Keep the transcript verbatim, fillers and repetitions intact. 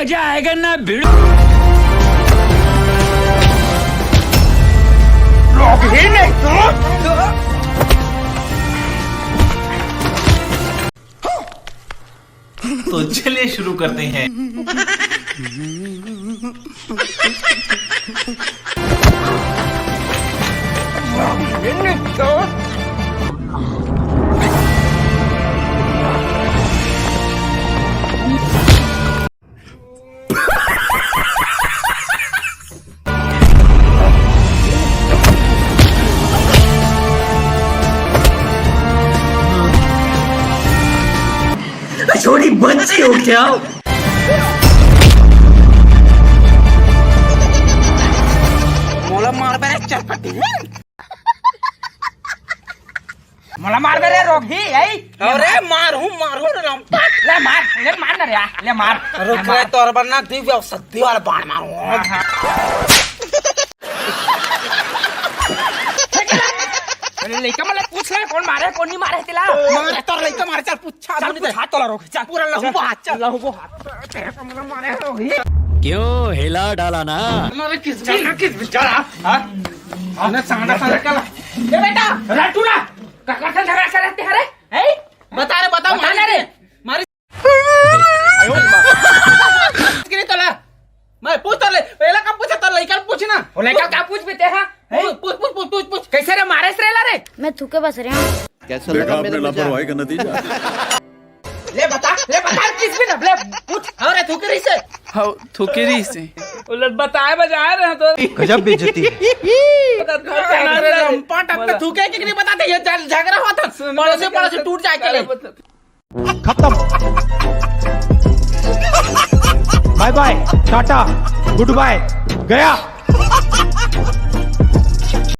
जाएगा ना भिड़ू। लोग ही नहीं तो। तो चलिए शुरू करते हैं। छोटी बच्ची हो क्या? मोला मार बे रे चरपटी। मोला मार बे रे रोगही, ऐ। अरे मारहूं, मारहूं रे लंपट। ले मार, ले मार ना रे, ले मार। रुक ले रे, मार। तोर बर ना दिव्य औषधि वाला बाण मारूं। हाँ, हाँ। अरे लइका मन ला पूछ ले, कोन मारे, कोन नहीं मारे तेला। मारे तोर लइका मारे, चल पूछ। चल, पूछा तोला रोगही, चल। पूरा लहू बहा, चल। लहू बहा। तेरे को मतलब मारे तो ही। क्यों हिला डाला ना? अरे किस, किस, किस बेचारा? हाँ? अरे सांडा, सांडा का ला। ए बेटा, रटू ना। का, का, का झगड़ा कर रहते हैं रे? हैं? बता रे, बता, बता मारी ना रे। मारी। किस किने तोला? मैं पूछ तो ले, पहला का पूछा तो लइका पूछ ना। वो लइका का पूछ बेटे, हाँ? पूछ, पूछ, पूछ, पूछ, पूछ। कैसे रे मारे से रे ला रे? मैं थूके बस रहा हूँ। कैसा लगा मेरा मजाक? ले बता, ले बता, किस भी ना, ले, पूछ। अरे थूके रही से। हाँ, थूके रही से। उलट बताए बजाए रहे तो। गजब बेइज्जती। अरे लंपट, अब तो थूके कि नहीं बताते, ये झगड़ा हुआ था। पड़ोसी, पड़ोसी टूट जाए चले। खत्म। बाय बाय, टाटा, गुड बाय, गया।